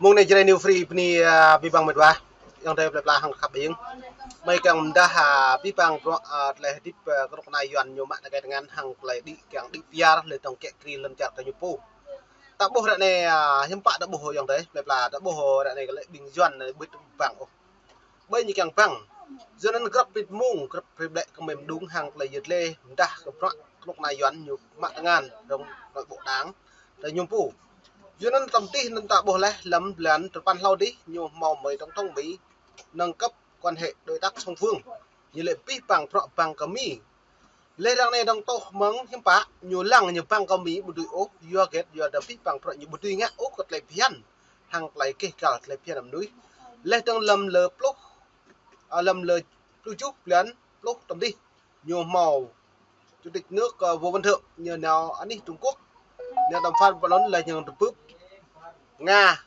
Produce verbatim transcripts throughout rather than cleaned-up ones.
Mơ̆ng anai Jrai New Free bơni, a, abih bang met wa. Ayŏng adơi plơi pla hăng khăp ƀing. Mơi kiăng pơdah, a, abih bang bruă, a, tơlơi hơdip, a, kơnuk kơna Yuan ñu mă tơkai tơngan hăng tơlơi đĭ kiăng đĭ pơyar lĕ tơ̆ng kĕ kri lŏn čar kơ ñu pô. Ta ƀuh ră anai, a, hiư̆m pă ta ƀuh ayŏng adơi plơi pla, ta ƀuh ră anai kơ lĕ ƀing Yuan anai ƀu ƀu bang ôh. Ƀơi ñu kiăng bang. Yua anŭn grăp pit mông, grăp pit ƀlĕ kơ mơ̆ng mơđung hăng tơlơi yơh lĕ, pơdah kơ bruă kơnuk kơna Yuan ñu mă tơngan, dŏng nội bộ đảng, tơ ñu pô. Yua anŭn tơm tih anŭn ta ƀuh laih lăm blan tơpăn hlâo dih, ñu hmâo mơi tổng thống Mỹ nâng cấp quan hệ đối tác song phương. Ñu lĕ abih bang bruă bang kơ Mi. Lĕ ră anai dŏng tŏh mơ̆ng hiư̆m pă, ñu lăng ñu bang kơ Mi ƀu dưi ôh, yua hơget, yua dah abih bang bruă ñu ƀu dưi ngă ôh kơ tơlơi phiăn. Hăng tơlơi keh kăl tơlơi phiăn mơnuih. Lĕ dŏng lăm lơ pluh, a, lăm lơ pluh tơjuh blan pluh tơm dih. Ñu hmâo Chủ tịch nước, a, Võ Văn Thưởng, ñu nao anih Trung Quốc. Nao đàm phán ƀơi anŭn lĕ ñu tơpưp Nga,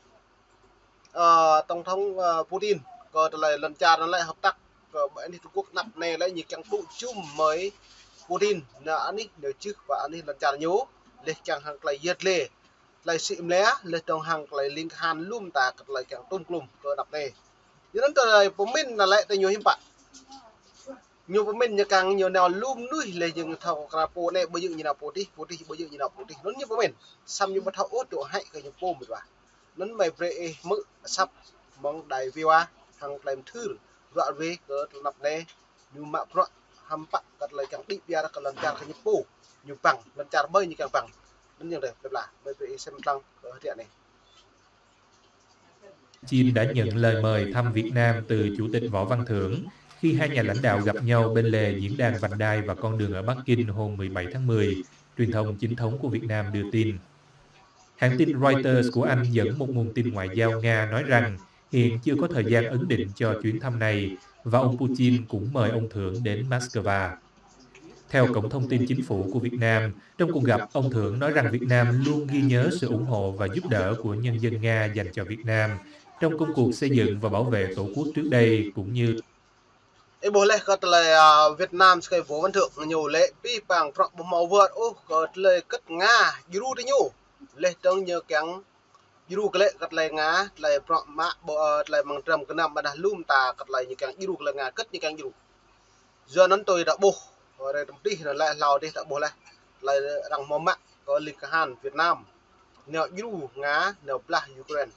a, tổng thống, a, Putin, kơ tơlơi lŏn čar anŭn lĕ hợp tác, kơ ƀơi anih Trung Quốc anăp anai lĕ ñu kiăng tŭ jum mơi Putin, nao anih, nao čih ƀơi anih lŏn čar ñu, lĕ kiăng hăng tơlơi yơh lĕ. Tơlơi sĭ mlĕ, lĕ dŏng hăng tơlơi ling kahan lŏm ta kơ tơlơi kiăng tŭm klŭm kơ anăp anai. Yua anŭn tơlơi pơmĭn anŭn lĕ tơ ñu hiư̆m pă. Ñu pơmĭn ñu kiăng ñu nao lŏm mơnuih lĕ ñu thâo kơ kra pô anai ƀu djơ̆ ñu nao pô dih, pô dih ƀu djơ̆ ñu nao pô dih. Anŭn ñu pơmĭn. Samơ̆ ñu ƀu thâo ôh dŏ hĕ kơ ñu pô met wa. Anŭn mơi brơi ih hmư̆ asăp mơ̆ng đài vi ô a hăng tơlơi mơthưr ruă ruê kơ tơlơi anăp anai. Ñu mă bruă hiư̆m pă kơ tơlơi kiăng đĭ pơyar kơ lŏn čar kơ ñu pô. Ñu bang lŏn čar ƀơi ñu kiăng bang. Anŭn ayŏng adơi plơi pla, mơi brơi ih sem lăng kơ hơdră anai. Putin đã nhận lời mời thăm Việt Nam từ Chủ tịch Võ Văn Thưởng khi hai nhà lãnh đạo gặp nhau bên lề diễn đàn Vành Đai và Con Đường ở Bắc Kinh hôm mười bảy tháng mười, truyền thông chính thống của Việt Nam đưa tin. Hãng tin Reuters của Anh dẫn một nguồn tin ngoại giao Nga nói rằng hiện chưa có thời gian ấn định cho chuyến thăm này và ông Putin cũng mời ông Thưởng đến Moscow. Theo Cổng Thông tin Chính phủ của Việt Nam, trong cuộc gặp, ông Thưởng nói rằng Việt Nam luôn ghi nhớ sự ủng hộ và giúp đỡ của nhân dân Nga dành cho Việt Nam trong công cuộc xây dựng và bảo vệ Tổ quốc trước đây, cũng như Ih ƀuh laih kơ tơlơi, a, Việt Nam sơkai Võ Văn Thưởng ñu lĕ abih bang bruă ƀu hmâo wơ̆t ôh kơ tơlơi kơ̆t Nga djru tơ ñu. Lĕ dŏng ñu kiăng djru kơ lĕ kơ tơlơi Nga, tơlơi bruă mă, ƀu, a, tơlơi mơ̆ng dram gơnam ƀôdah lŏm ta kơ tơlơi ñu kiăng djru kơ lĕ Nga, kơ̆t ñu kiăng djru. Yua anŭn tui ta ƀuh, hrơi tơm dih anŭn lĕ hlâo dih ta ƀuh laih. Tơlơi arăng hmâo mă kơ ling kahan Việt Nam nao djru Nga, nao blah Ukraine.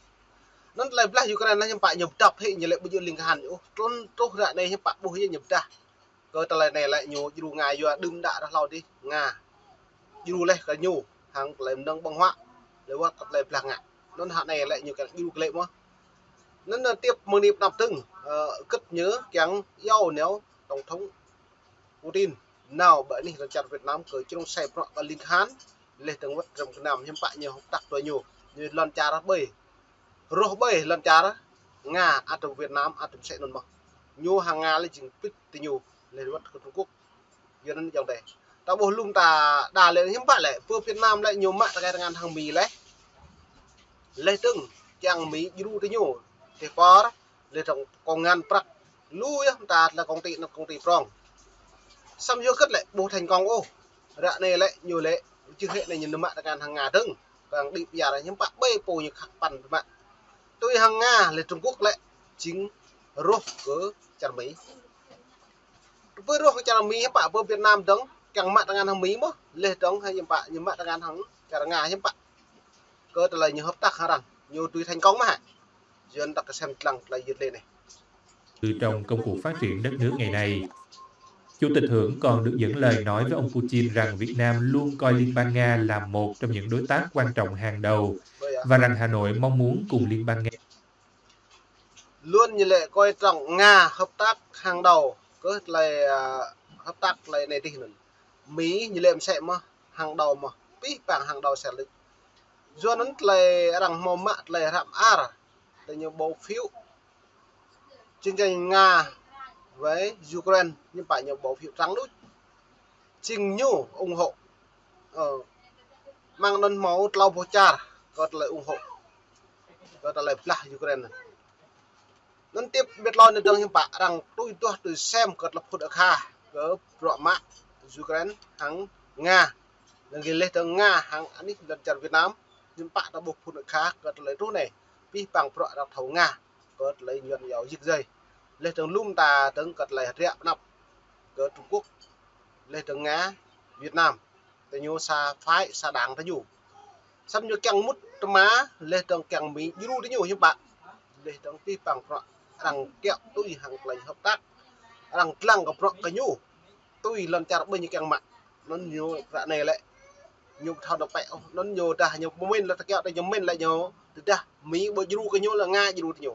Anŭn tơlơi blah Ukraine anŭn hiư̆m pă ñu pơdăp hĭ ñu lĕ ƀu djơ̆ ling kahan ôh. Trŭn truh ră anai hiư̆m pă ƀuh yơh ñu pơdah. Kơ tơlơi anai lĕ ñu djru Nga yua đưm đă ră hlâo dih Nga djru laih kơ ñu hăng tơlơi mơnơ̆ng ƀơ̆ng huă lĕ wơ̆t kơ tơlơi blah Nga. Anŭn hă anai lĕ ñu kiăng djru kơ lĕ mơ̆n. Anŭn, ơ, tiap mơ̆ng anai pơ anăp dơ̆ng, ơ, kơ̆t ñu kiăng iâu nao tổng thống Putin nao ƀơi anih lŏn čar Việt Nam kơ črông sai bruă kơ ling kahan, lĕ dŏng wơ̆t dram gơnam hiư̆m pă ñu hợp tác tơ ñu, ñu lŏn čar ƀơi. Rŏh ƀơi lŏn čar Nga, ăt dŏng Việt Nam, ăt dŏng sĕ anŭn mơ̆n. Ñu hăng Nga lĕ jing pĭt tơ ñu, lĕ wơ̆t kơ Trung Quốc. Yua anŭn ayŏng adơi. Ta ƀuh lŏm ta đa lĕ hiư̆m pă lĕ, pơ Việt Nam lĕ ñu mă tơkai tơngan hăng Mi laih. Lĕ dŏng, kiăng Mi djru tơ ñu. Tơpă, lĕ dŏng kông ngăn prăk. Lu yơh ta tơlơi công ty, anŭn công ty prong. Samơ̆ yua kơ̆t lĕ ƀu thành công ôh. Ră anai lĕ ñu lĕ, čih hĭ anai ñu mă tơngan hăng Nga dơ̆ng. Kiăng đĭ pơyar hiư̆m pă ƀơi pô ñu khăp păn mă. Tui hăng Nga lĕ Trung Quốc lĕ jing rŏh kơ čar Mi. Tơpă rŏh kơ čar Mi hiư̆m pă pơ Việt Nam dŏng kiăng mă tơngan hăng Mi mơ̆n, lĕ dŏng hiư̆m pă ñu mă tơngan hăng čar Nga hiư̆m pă. Kơ tơlơi ñu hợp tác hăng arăng, ñu tui thành công mơ̆n hă. Yuan ta kơ sem lăng tơlơi yơh lĕ anai. Từ trong công cuộc phát triển đất nước ngày nay. Chủ tịch Thưởng còn được dẫn lời nói với ông Putin rằng Việt Nam luôn coi Liên bang Nga là một trong những đối tác quan trọng hàng đầu và rằng Hà Nội mong muốn cùng Liên bang Nga. Luôn ñu lĕ coi trọng Nga hợp tác hàng đầu, kơ tơlơi, à, hợp tác tơlơi anai dih anŭn. Mi ñu lĕ mơsĕ mơ̆n hàng đầu mơ̆n, abih bang hàng đầu sel lĕ. Yua anŭn tơlơi arăng hmâo mă tơlơi hrăm ar, tơ ñu bỏ phiếu chiến tranh Nga với Ukraine, hiư̆m pă ñu bỏ phiếu trắng đuč. Jing ñu ủng hộ. Ơ, mơ̆ng anŭn hmâo tlâo boh čar kơ tơlơi ủng hộ kơ tơlơi blah Ukraine. Anŭn tiap ƀiă tlâo anai dơ̆ng hiư̆m pă arăng tui duah tui sem kơ tơlơi phŭn akha kơ bruă mă Ukraine hăng Nga. Anŭn gih lĕ dơ̆ng Nga hăng anih lŏn čar Việt Nam hiư̆m pă ta ƀuh phŭn akha kơ tơlơi truh anai. pih pang bruă arăng thâo Nga, kơ tơlơi Yuan yâo yik jai. Leh dơ̆ng lŏm ta dơ̆ng kơ tơlơi hơdră pơnăp kơ Trung Quốc, leh dơ̆ng Nga, Việt Nam, tơ ñu sa phái, sa đảng tơ ñu. Samơ̆ ñu kiăng mŭt tơma, leh dơ̆ng kiăng Mi djru tơ ñu hiư̆m pă. Leh dơ̆ng pih pang bruă arăng kiaŏ tui hăng tơlơi hợp tác, arăng lăng kơ bruă kơ ñu tui lŏn čar ƀơi ñu kiăng mă. Anŭn ñu ră anai lĕ ñu ƀu thâo nao pĕ ôh. Anŭn ñu dah ñu pơmĭn lĕ tơkiaŏ tơ ñu mĭn lĕ ñu, tơdah Mi ƀu djru kơ ñu lĕ Nga djru tơ ñu.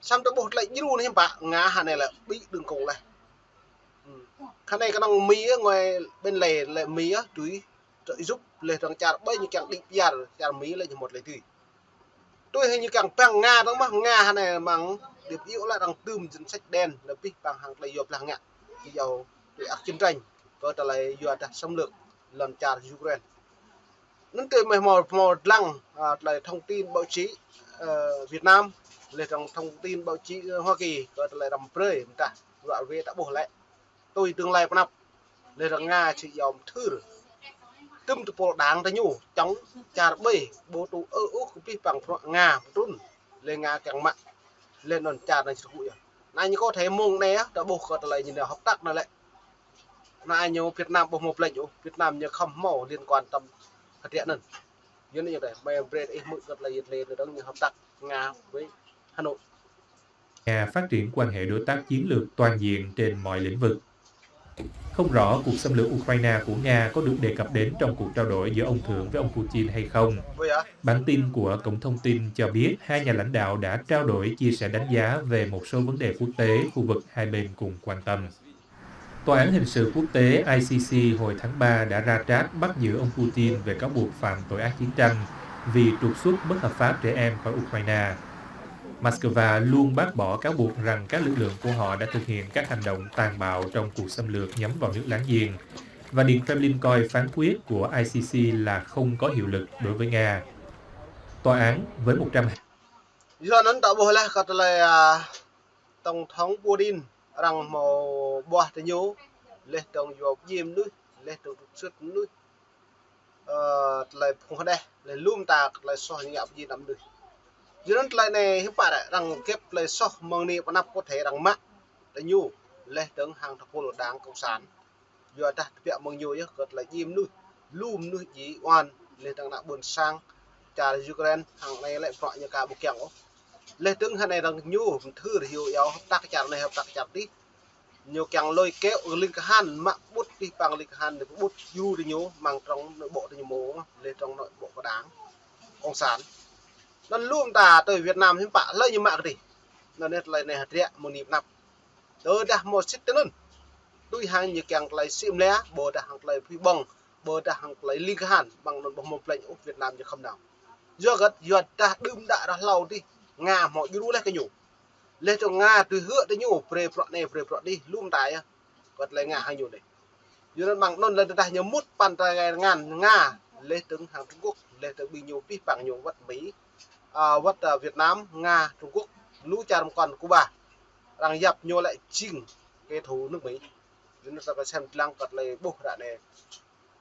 Samơ̆ tơƀuh tơlơi djru anai hiư̆m pă, Nga hă anai lĕ ƀĭ đơ̆ng kông leh. Hm. Kơ anai kơnơ̆ng Mi yơh, ngui ƀing lĕ, lĕ Mi yơh tui tơ Êjip, leh dơ̆ng čar ƀơi ñu kiăng đĭ pơyar, čar Mi lĕ ñu mŭt lĕ tui. Tui hăng ñu kiăng păng Nga dơ̆ng mơ̆, Nga hă anai mơ̆ng điệp yŭ lĕ arăng tơm danh sách đen, lĕ pih pang hăng tơlơi yua blah ngă, či yâo tui ăt chiến tranh, kơ tơlơi yua dah xâm lược lŏn čar Ukraine. Anŭn tui mơ̆ hmâo, hmâo lăng, a, tơlơi thông tin báo chí, ơ, Việt Nam, leh dơ̆ng thông tin báo chí, ơ, Hoa Kỳ, kơ tơlơi răm brơi mơdah, ră ruai ta ƀuh lĕ. Tui tương lai pơnăp, leh dơ̆ng Nga či yom thưr tơm tơpul đảng tơ ñu, čŏng čar ƀơi, ƀu tŭ ư ôh kơ pih pang bruă Nga pơtrŭn, leh Nga kiăng mă, leh anŭn čar anai či tơgŭ yơh. Anai ñu kơ thâo mơ̆ng anai yơh, ta ƀuh kơ tơlơi ñu nao hợp tác anai lĕ. Anai ñu Việt Nam ƀu hmâo plĕnh ôh, Việt Nam ñu khŏm hmâo liên quan tơm hơdră anŭn. Yua anŭn yơh tơ, mơi brơi ih hmư̆ kơ tơlơi yit lĕ dơ̆ng ñu hợp tác Nga với Hà Nội. Nga phát triển quan hệ đối tác chiến lược toàn diện trên mọi lĩnh vực. Không rõ cuộc xâm lược Ukraine của Nga có được đề cập đến trong cuộc trao đổi giữa ông Thượng với ông Putin hay không. Bản tin của cổng thông tin cho biết hai nhà lãnh đạo đã trao đổi chia sẻ đánh giá về một số vấn đề quốc tế, khu vực hai bên cùng quan tâm. Tòa án Hình sự Quốc tế I C C hồi tháng ba đã ra trách bắt giữ ông Putin về cáo buộc phạm tội ác chiến tranh vì trục xuất bất hợp pháp trẻ em khỏi Ukraine. Moscow luôn bác bỏ cáo buộc rằng các lực lượng của họ đã thực hiện các hành động tàn bạo trong cuộc xâm lược nhắm vào nước láng giềng, và Điện Kremlin coi phán quyết của I C C là không có hiệu lực đối với Nga. Tòa án với một trăm Yua anŭn ta ƀuh leh kơ tơlơi, a, Tổng thống Putin arăng hmâo ƀuah tơ ñu, leh dơ̆ng yua pơjing mơnuih, leh dơ̆ng trục xuất mơnuih, ơ, tơlơi phung hơđeh, leh lŏm ta kơ tơlơi soh ñu ngă pơjing mơnuih. Yua anŭn tơlơi anai hiư̆m pă ră arăng kĕp tơlơi soh mơ̆ng anai pơnăp kơ thâo arăng mă tơ ñu, leh dơ̆ng hăng tơpul đảng cộng sản. Yua dah tơbiă mơ̆ng ñu yơh kơ tơlơi pơjing mơnuih, lŏm mơnuih djai ƀuăn, leh dơ̆ng ană ƀôn sang čar Ukraine, hăng anai lĕ bruă ñu ka ƀu kiăng ôh. Leh dơ̆ng hă anai dơ̆ng ñu mơthưr hyu yâo hợp tác čar anai hợp tác čar adih. Ñu kiăng lui kéo ling kahan, mă pơƀut pih pang ling kahan, pơƀut djru tơ ñu, mơ̆ng trong nội bộ tơ ñu mơ̆, leh trong nội bộ kơ đảng cộng sản. Anŭn lŏm ta tui Việt Nam hiư̆m pă, hlơi ñu mă kơ adih. Anŭn anai tơlơi anai hơdră mơ̆ng anai pơnăp. Tơdah hmâo sĭt tơ anŭn. Tui hăng ñu kiăng tơlơi sĭ mlĕ, ƀôdah hăng tơlơi phi ƀơ̆ng, ƀôdah hăng tơlơi ling kahan, mơ̆ng anŭn ƀu hmâo plĕnh ôh Việt Nam ñu khŏm nao. Yua hơget, yua dah đưm đă ră hlâo adih, Nga hmâo djru leh kơ ñu. Leh dơ̆ng Nga tui hư̆ tơ ñu, brơi bruă anai, brơi bruă adih, lŏm ta yơh. Kơ tơlơi Nga hăng ñu anai. Yua anŭn mơ̆ng anŭn lĕ tơdah ñu mŭt păn tơlơi Nga, Nga, leh dơ̆ng hăng Trung Quốc, leh dơ̆ng ƀing ñu pih pang ñu wơ̆t Mi, a, wơ̆t, a, Việt Nam, Nga, Trung Quốc, lu čar mơkŏn Cuba. Arăng yap ñu lĕ jing kẻ thù nước Mỹ. Yua anŭn ta pơsem lăng kơ tơlơi ƀuh ră anai.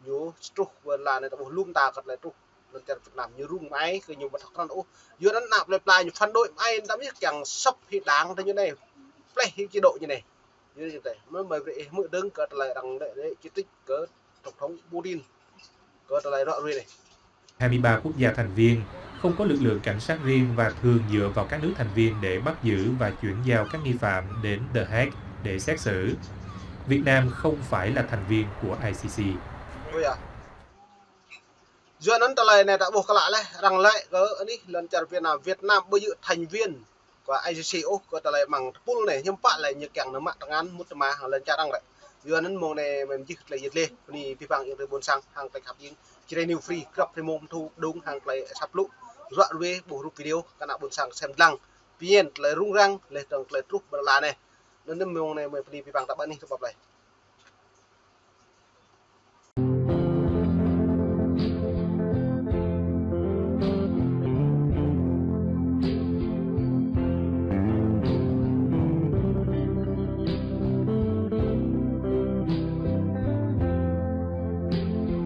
Ñu truh ƀơi lŏn anai ta ƀuh lŏm ta kơ tơlơi truh lŏn čar Việt Nam ñu rŭng mơai kơ ñu ƀu thâo krăn ôh. Yua anŭn ană plơi pla ñu phản đối mơai ta ƀuh kiăng sập hĭ đảng tơ ñu anai. Pleh hĭ chế độ ñu anai. Yua anŭn tơ, mơi, mơi brơi ih hmư̆ dơ̆ng kơ tơlơi arăng lĕ, lĕ chỉ trích kơ Tổng thống Putin. Kơ tơlơi ră ruai anai. Hai mươi ba quốc gia thành viên, không có lực lượng cảnh sát riêng và thường dựa vào các nước thành viên để bắt giữ và chuyển giao các nghi phạm đến The Hague để xét xử. Việt Nam không phải là thành viên của I C C. Ơ yă. Yua anŭn tơlơi anai ta ƀuh klă leh, arăng lĕ kơ anih lŏn čar Việt Nam, Việt Nam ƀu djơ̆ thành viên kơ I C C ôh, kơ tơlơi mơ̆ng tơpul anai, hiư̆m pă lĕ ñu kiăng nao mă tơngan mŭt tơma hăng lŏn čar arăng lĕ. Yua anŭn mơ̆ng anai mơi mơjih tơlơi yit leh, bơni pih pang ayŏng adơi ƀôn sang hăng tơlơi khăp ing, Jrai New Free, krăp rĭm mông mơ̆ng thu đung hăng tơlơi asăp lu, ră ruai ƀuh rup video, kơ ană ƀôn sang sem lăng, pơmĭn tơlơi rŭng răng, leh dơ̆ng tơlơi truh ƀơi lŏn anai. Anŭn mơ̆ng anai mơi bơni pih pang ta ƀơi anih tơpă plơi.